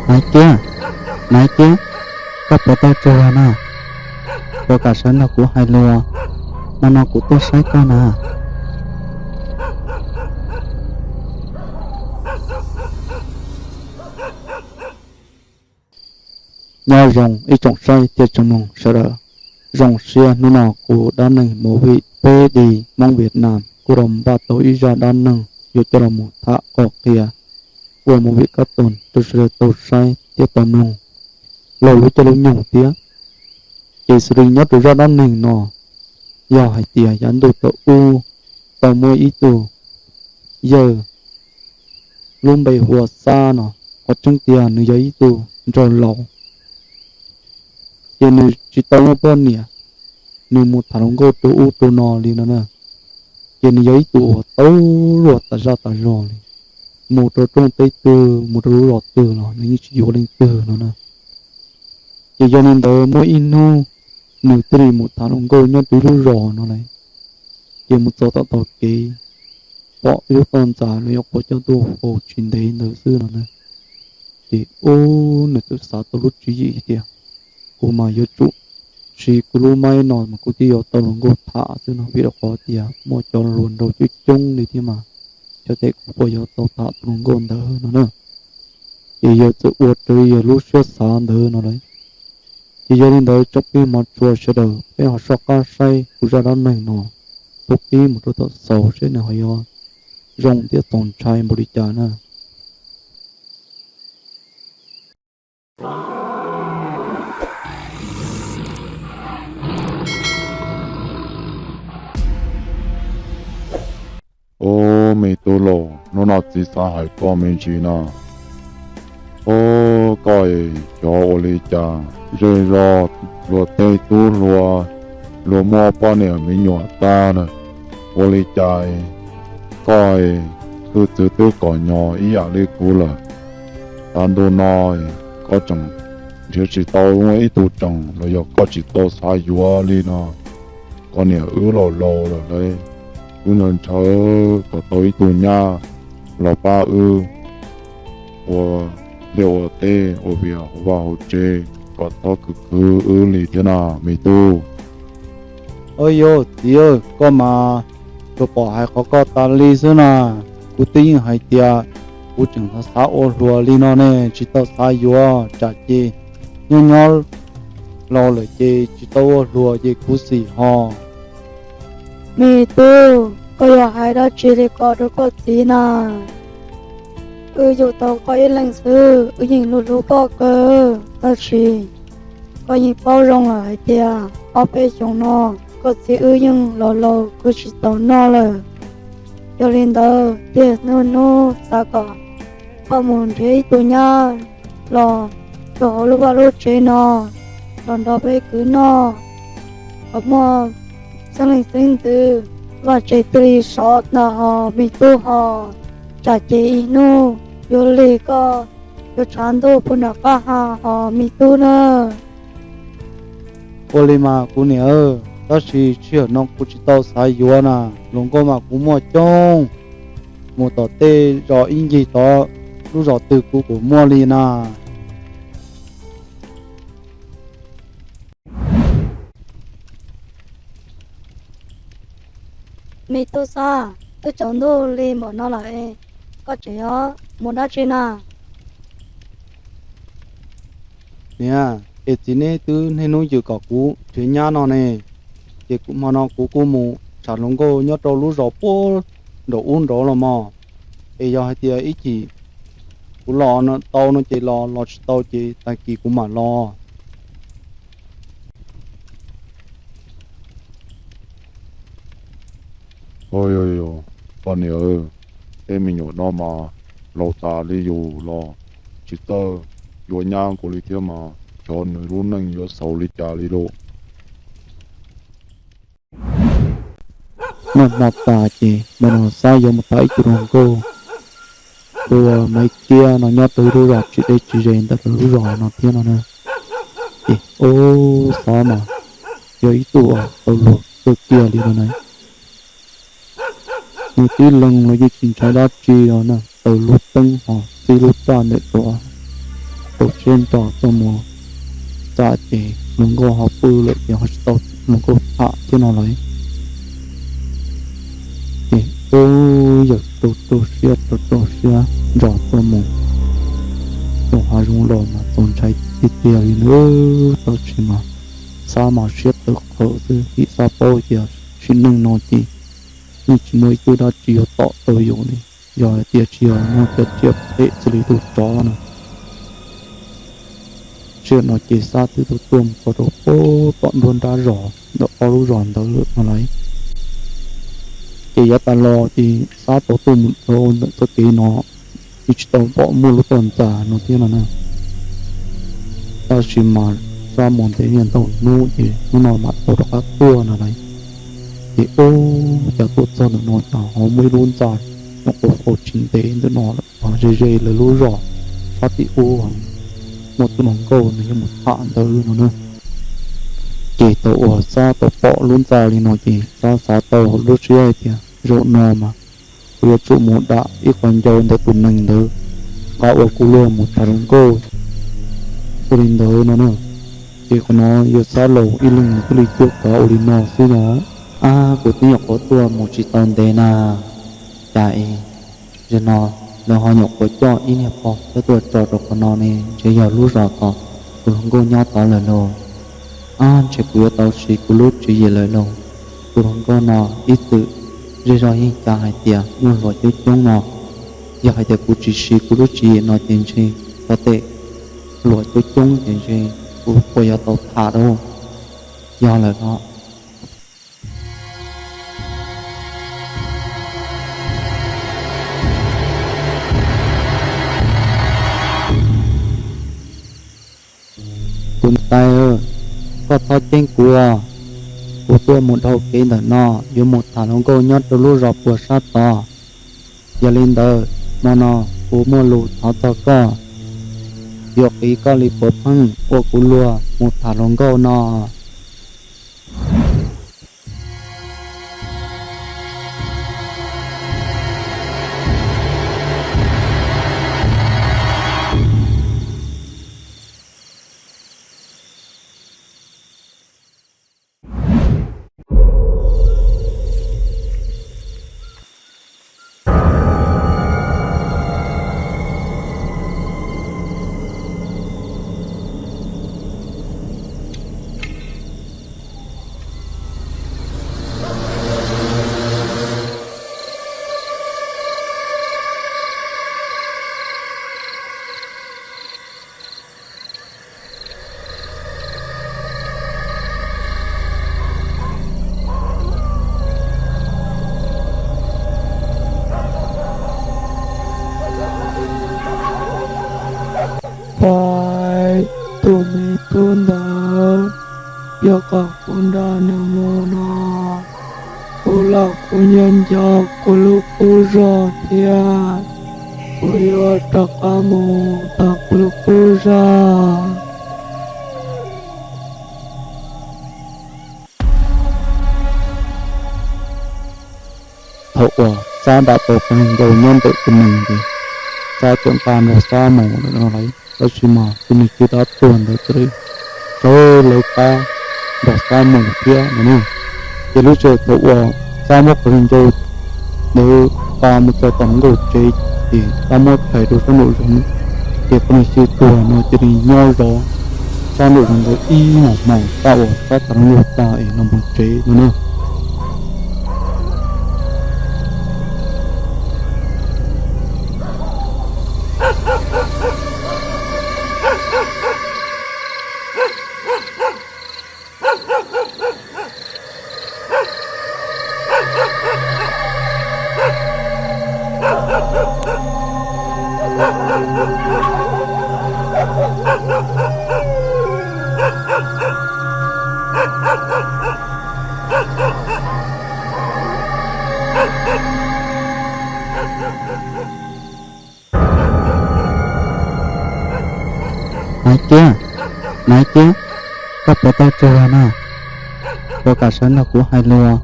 Maiv Kiab, Maiv Kiab, koj puas tau tsuag na? Puas kam sawv nrog kuv hais lus, hmo no kuv tuaj saib koj na. Nyob zoo ib tsoom saib thiab tsoom mloog sawv daws. Zoo siab hnub no kuv dab neeg movie peb D Hmoob Vietnam kuj los npaj tau ib zaj dab neeg yuav coj los mus tham qhia ua movie kab toos rau sawv daws tau saib thiab tau mloog laug lub caij lub nyoog thiab. Ces xws li nyob rau zaj dab neeg no, yog hais tias yav ntuj thaum ub tau muaj ib tug yawg lub npe hu ua Xab no, qhov tseeb tiag nws yog ib tug nraug laus, ces nws tsis tau muaj poj niam, nws mus tham hluas nkauj rau ub rau no li no na. Ces nws yog ib tug uas tau luag tas zaj tas zog li, mus rau rooj teb twg mus rau lub zos twg los nws yeej tsis yuav leej twg no na. Ces yog li ntawd muaj ib hnub nws thiaj li mus tham hluas nkauj nyob rau ib lub zos no lauj. Ces mus txog tom tog kev, pom ib lub toj ntxas los yog qhov coj tuaj faus tsis ntev ntawd xwb no na. Ces ub nws txawm xav tau lub tswv yim tias, kuv mas yuav tsum siv kuv lub maib no mas kuv thiaj yuav tau hluas nkauj tham xwb no, vim rau qhov tias muaj cov hluas nraug coob coob li thiab mas xyov tes kuv puas yuav tau tham tus hluas nkauj ntawd no na. Ces yawg txawm ua raws li yawg lub siab xav ntawd no lauj. Ces yog li ntawd tsoom phooj ywg hmov tshua sawv daws peb ho soj qab saib kuv zaj dab neeg no thaum pib mus rau thaum xaus seb nws ho yuav zoo thiab txaus ntshai npaum li cas na. Ub, me tub laus, hnub no txiv xav hais koj me ntsis no. Ub, koj es xyov ua li cas zej zog luag tej tub hluas, luag muaj poj niam me nyuam tag lawm, ua li cas koj es hwj txwv twb kom nyog ib yam li kuv lawm. Tav ntuj no koj tseem nrhiav tsis tau ib tug tseem los yog koj tsis tau xav yuav li no. Koj niam wb laus laus lawm lauj, wb ntshaw ntshaw kom tau ib tug nyab los pab wb ua liaj ua teb ua vias hauv vaj hauv tsev kom txhob khwv khwv wb li thiab na me tub. Au yau, txiv, koj mas tsuas pom hais qhov koj tas li xwb na. Kuv twb yeej hais tias kuv tseem xav xav ua hluas li no ne, tsis tau xav yuav, tsam ces nyob nyob laus lawm ces tsis tau ua hluas ces khuv xim ho. Me tub, koj yog hais dab tsi li ko rau koj txiv na? Wb yug tau koj ib leeg xwb, wb yeej hlub hlub koj kawg, tab sis koj yeej paub zoo lawm hais tias ob peb xyoos no koj txiv wb yeej laus laus khwv tsis tau noj lawm. Yog li ntawd thiaj hnub hnub xav kom koj mus nrhiav ib tug nyab los rau hauv lub vaj lub tsev no los nrog peb kwv noj, kom muaj xeeb leej xeeb ntxwv, vaj tsev thiaj li sov tag ho me tub ho, tsam ces ib hnub yuav lig koj yuav tshav ntuj puag nram qab ha ho me tub na. Ua li mas kuv niam, tab sis sij hawm no kuv tsis tau xav yuav na, hluas nkauj mas kuv muaj coob, mus tom tej zos ib ncig tod, lub zos twg kuv kuj muaj li na. Me tub Xab, twb tsaus ntuj li npaum no lawm, koj tseem yuav mus dab tsi na? Niam, es txiv neb twb niaj hnub yws kom kuv nrhiav nyab no ne, ces hmo no kuv kuj mus tsham hluas nkauj nyob rau lub zos puag nraum ub nraud los mog. Es yog hais tias ib chim kuv los tau no ces los, los tsis tau ces tag kis kuv mam los. Ua, yog, yog, poj niam, tej me nyuam no mas laus tas li yus los tsis txawj yuav nyab nkaus li thiab mas xyov nws lub neej yuav xaus li cas li lauj. Noj hmo tas ces Maiv Nus Xab yuav mus tham ib tug hluas nkauj hu ua Maiv Kiab no nyob rau ib lub zos tsis deb tsis ze ntawm lawv lub zos no thiab no na. Ces ub, Xab mas yog ib tug uas tau luag kawg kiag li no na. Nws tib leeg los yeej tsis ntshai dab tsi os na, taws lub teeb ho txib lub raj ntawm tod. rau siab ntso tuaj mus txaj ces hluas nkauj ho pw lawm ces ho tsis tau hluas nkauj tham thiab no lawm. Ces yawg rau rau siab rau rau siab ntso tuaj mus rau hav zoov los mas txaus ntshai tiag tiag li na. Tab sis mas Xab mas siab tawv qhawv xwb vim Xab paub tias sim neej no ces yeej tsis muaj ib tug dab tsi yuav tom tau yus li, yog hais tias tsis yog muaj cov tsiaj phem xws li tus tsov no. Sij hawm no ces Xab twb tuaj tuaj mus txog rau pem tom nruab nrab zos ntawm ob lub zos ntawd lawm no lauj. Ces yav tas los ces Xab tau tuaj mus dhau ntawm txoj kev no, yeej tsis tau pom muaj lub roj ntxa no thiab no na. Tab sis mas Xab mus ntev niaj ntau hnub ces hnub no mam tau rov qab tuaj no lauj. Ces ub, cas tuaj txog ntawm no cas ho muaj ib lub ntxa nyuam qhuav faus tsis ntev ntawm no lawm, ze ze lawv lub zos sab tim ub, muaj tus hluas nkauj nws yuav mus tham ntawd no na. Ces thaum uas Xab tau pom lub ntxa li no ces Xab xav tau lub siab hais tias zaum no mas kuv yuav tsum mus dam ib qho ncau ntawm tus nees ntawd, rov qab ua kuv luag mus tham hluas nkauj. Ua li ntawd no na, ces qhov no yawg Xab laus ib leeg nws thiaj li cuab kav ua li no xwb no. Ab, kuv twb nyuam qhuav tuaj mus tsis tau ntev na, cas es zaum no lawv ho nyuam qhuav coj ib niag pog thiab tuaj tso rau qhov no ne, ntshe yog lub zos tod tus hluas nkauj nyob tod lawm lauj. Ab, ntshe kuv yuav tau siv kuv lub tswv yim lawm lauj. Tus hluas nkauj no ib txwm zej zog yeej xav hais tias muaj hluas coob coob no, yog hais tias kuv tsis siv kuv lub tswv yim no ces ntshe xyov tej hluas coob coob ces ntshe kuv puas yuav tau tham lauj. Yog lawm no. Tus niam tais, koj txhob ceeb kuv, kuv tuaj mus dhau kev ntawm no yuav mus tham hluas nkauj nyob rau lub zos puag sab tod. Yog li ntawd hmo no kuv muaj lus thov txog koj, yuav qiv koj li puav pheej ua kuv luag mus tham hluas nkauj no. Pais, tus me tub ntawd, yog kom kuv nrog nws mus no, kuv los kuv nyob nco kuv lub qub zog thiab, kuv yuav rov qab mus tom kuv lub qub zog. Thaum uas Xab dam tau qhov nkauj nyob ntawm tus nees ces Xab txawm nqa nrog Xab mus lawm no lauj. Tab sis mas tus niag tswv dab tuag ntawd txawm li sawv lawv qab nrog Xab mus thiab no na. Ces lub sij hawm thaum uas Xab muab qhov nkauj ntawd nqa mus txog tom hluas nkauj tsev, ces Xab muab rhais rau sab nraum zoov, ces tus niag tswv tuag no cia li nyob zov sab nraum zoov ntawd ib hmos hmo tag uas Xab tham hluas nkauj tag es los mus tsev no na. Maiv Ciab, Maiv Ciab, koj puas tau tsaug na? Puas kam sawv nrog kuv hais lus?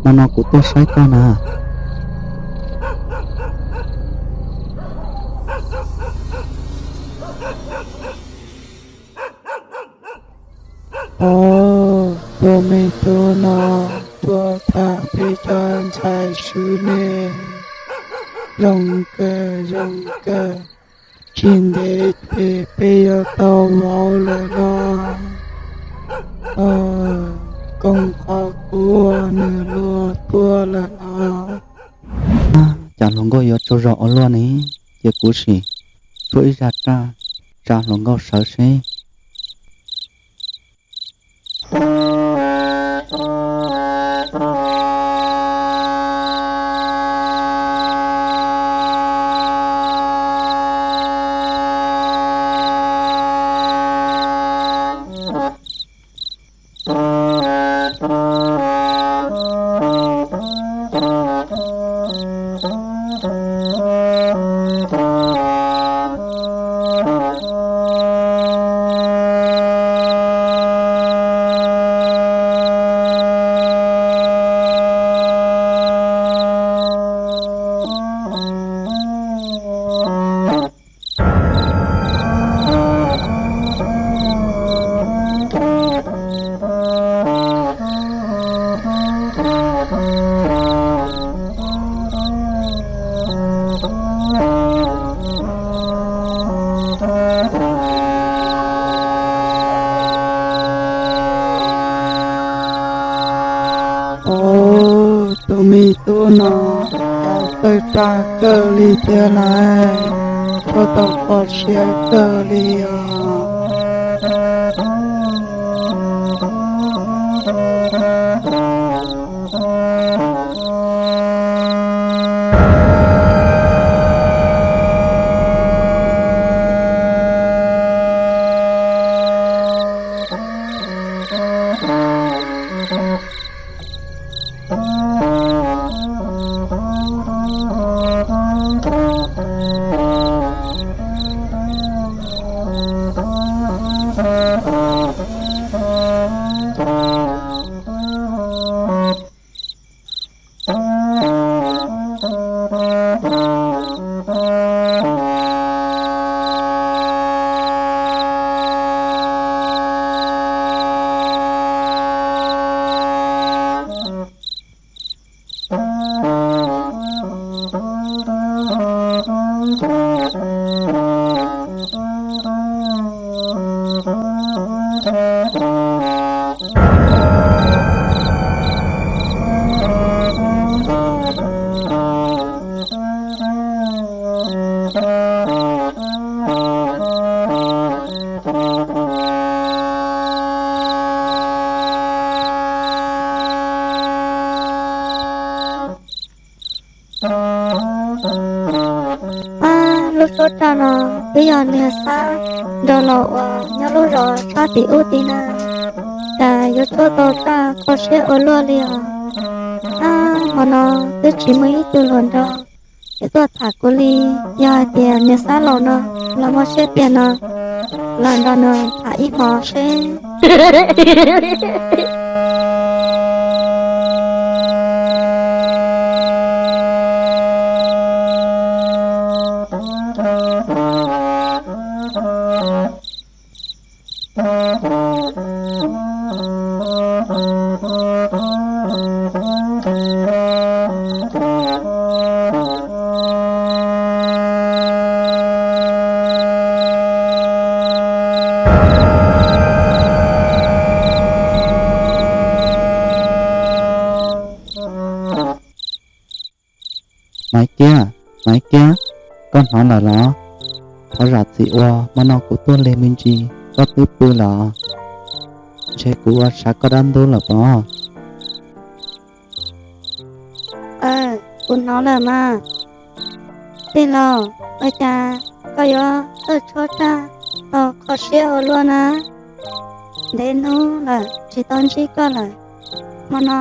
Hmo no kuv tuaj saib koj na. Os, tus me tub no tuaj tham peb cov ntxhais xwb ne. Zoo kawg zoo kawg, tsis ntev ces peb yuav tau vauv lawm los? Koom qhov kuv ua nws luag tuaj lawm los? Cas hluas nkauj yuav tsaug zog ua luaj ne? Cia kuv sim tshuab ib zaj raj tsa hluas nkauj sawv seb. Os, tus me tub no cas txawj tsa kawg li thiab lauj, tshuab tau kho siab kawg li os. Ab, lub suab raj no twb yog niag Xab nrog los uas nyob lub zos sab tim ub tid na, cas yuav tshuab tau raj kho siab ua luaj li os. Ab, hmo no twb tsis muaj ib tug hluas nraug es tuaj tham kuv li. Yog hais tias niag Xab laus no los muaj siab tiag no, los nrog nws tham ib hmo seb. Maiv Kiab, Maiv Kiab, koj hnov lawm los? Thov zam txim uas hmo no kuv tuaj lig me ntsis, koj twb pw lawm os? Ntshe kuv ua siab koj dab ntub lawm pob. Aw, kuv hnov lawm mas. Tij laug, ua cas koj yuav txawj tshuab raj tau kho siab ua luaj na? Ntev hnub lawm tsis tau ntsib koj lawm. Hmo no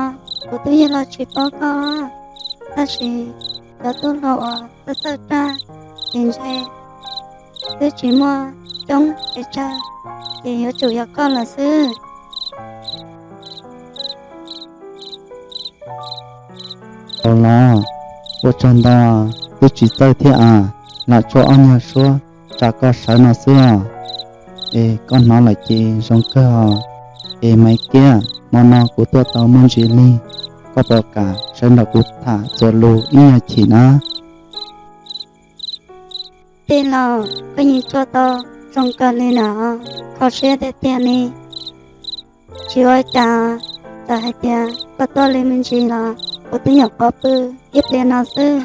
kuv twb yeej los tsis paub koj, tab sis cov tub hluas uas txawj txawj raj ces ntshe twb tsis muaj coob pes tsawg, ces yuav tsum yog koj lawm xwb. Ua los, ua tsaug ntau, twb tsis txawj thiab as, lam tshuab ob nyuag suab tsa koj sawv no xwb os. Es koj hnov lawm ces zoo kawg os. Es Maiv Kiab, hmo no kuv tuaj tau muaj ntsis lig, koj puas kam sawv nrog kuv tham txuas lus ib nyuag chim na? Tij laug, koj yeej tuaj tau zoo kawg li na, kho siab tiag tiag li. Tsis ua cas, txawm hais tias koj tuaj li me ntsis los kuv twb nyuam qhuav pw ib pliag no xwb.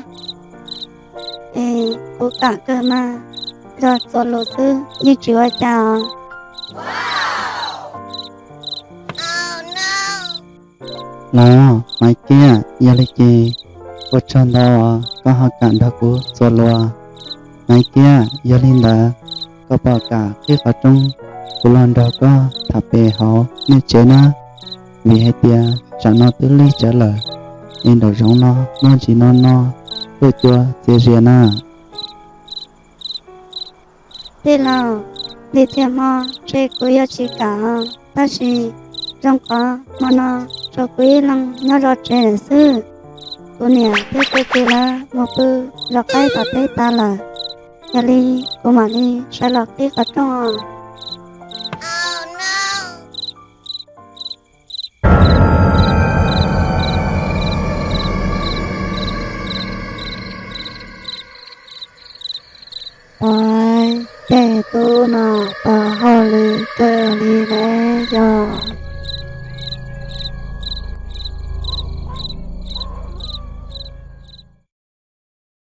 Es kuv kam kawg mas, nrog txuas lus xwb yeej tsis ua cas os. Los Maiv Kiab, yog li ces ua tsaug ntau uas koj ho kam nrog kuv txuas lus. Maiv Kiab, yog li ntawd, koj puas kam qhib qhov rooj, kuv los nrog koj tham pem hauv nej tsev na? Vim hais tias tsam no twb lig tsawv lawm, es nraum zoov no muaj ntsis no no tuaj cua txias zias na. Tij laug, lig thiab hmo ces kuv yuav tsis kam, tab sis zoo qhov hmo no tsuas kuv ib leeg nyob zov tsev lawm xwb. Kuv niam thiab kuv txiv lawv mus pw zov qaib tom teb tas lawm, yog li kuv mam li sawv los qhib qhov rooj os. Pais, tej tub no puas hauj lwm kawg li ne yog?